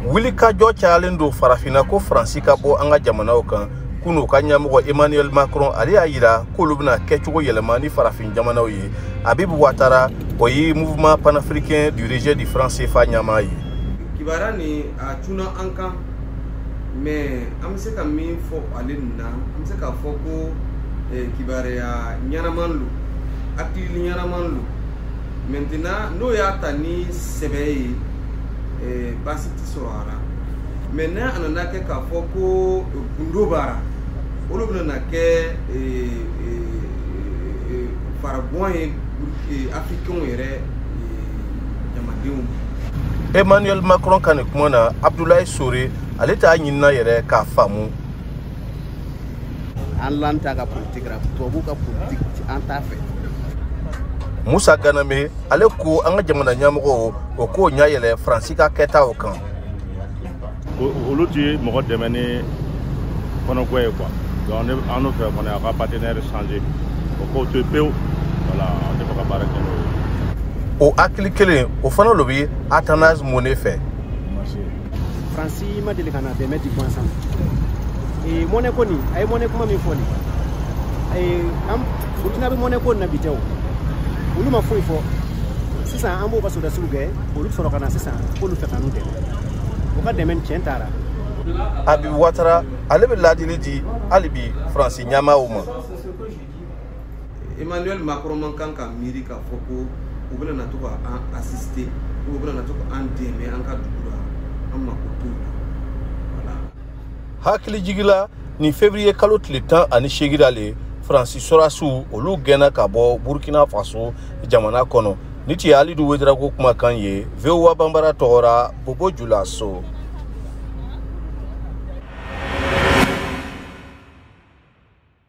Wulikajɔ cayalen don Farafinna ko Faransi ka bɔ an ka jamanaw kan. Kunu ka ɲɛmɔgɔ Emmanuel Macron, ale y'a yira k'olu bɛna kɛcogo yɛlɛma ni farafin jamanaw ye. Habib Ouattara, o ye Mouvement panafricain du rejet du franc CFA ɲɛmaa ye. Kibaruya nin a cunna an kan, mais an bɛ se ka min fɔ ale nin na, an bɛ se k'a fɔ ko kibaruya ɲɛnaman lo, hakili ɲɛnaman lo. Maintenant, n'o y'a ta ni sɛbɛ ye, baasi tɛ sɔrɔ a la. Mais n'a nana kɛ k'a fɔ ko gundo b'a la, olu bɛna na kɛ faragɔn ye Africains yɛrɛ jamadenw. Emmanuel Macron ka nin kuma na, Abdoulaye Sore, ale t'a ɲinina yɛrɛ k'a faamu. An lan ta ka politique ra, tubabu ka politique an t'a fɛ. Musa Ganame, ale ko an ka jamana ɲɛmɔgɔw o k'o ɲɛ yɛlɛ Faransi ka kɛtaw kan. Olu ti mɔgɔ dɛmɛ ni kɔnɔgɔ ye quoi. Donc ne an n'o fɛ kɔni, a ka partenaire changer, o k'o to yen pewu. Voilà, an tɛ fɛ ka baara kɛ n'o ye. O hakili kelen o fana lo bɛ Athanase Mone fɛ. Faransi ma deli ka na dɛmɛ di gansan. Monnaie ko nin, a ye monnaie kuma min fɔ nin, an Burukina bɛ monnaie ko nin na bi tɛ o, olu ma foyi fɔ. Sisan an b'o ka sɔrɔdasiw gɛn, olu sɔrɔ ka na sisan k'olu fɛ ka n'u dɛmɛ. O ka dɛmɛ tiɲɛ taara. Habib Ouattara, ale bɛ ladili di hali bi Faransi ɲɛmaaw ma. Emmanuel Macron man kan ka miiri k'a fɔ ko u bɛna na to ka an assister, u bɛna na to ka an dɛmɛ an ka dugu la, an mako t'o la. Voilà. Hakili jigila, nin février kalo tile 18 ale, Faransi sɔrɔdasiw olu gɛnna ka bɔ Burkina Faso jamana kɔnɔ. Ni ti Alidu Wedarago kumakan ye, VOA Banbara tɔgɔra, Bobo Julaso.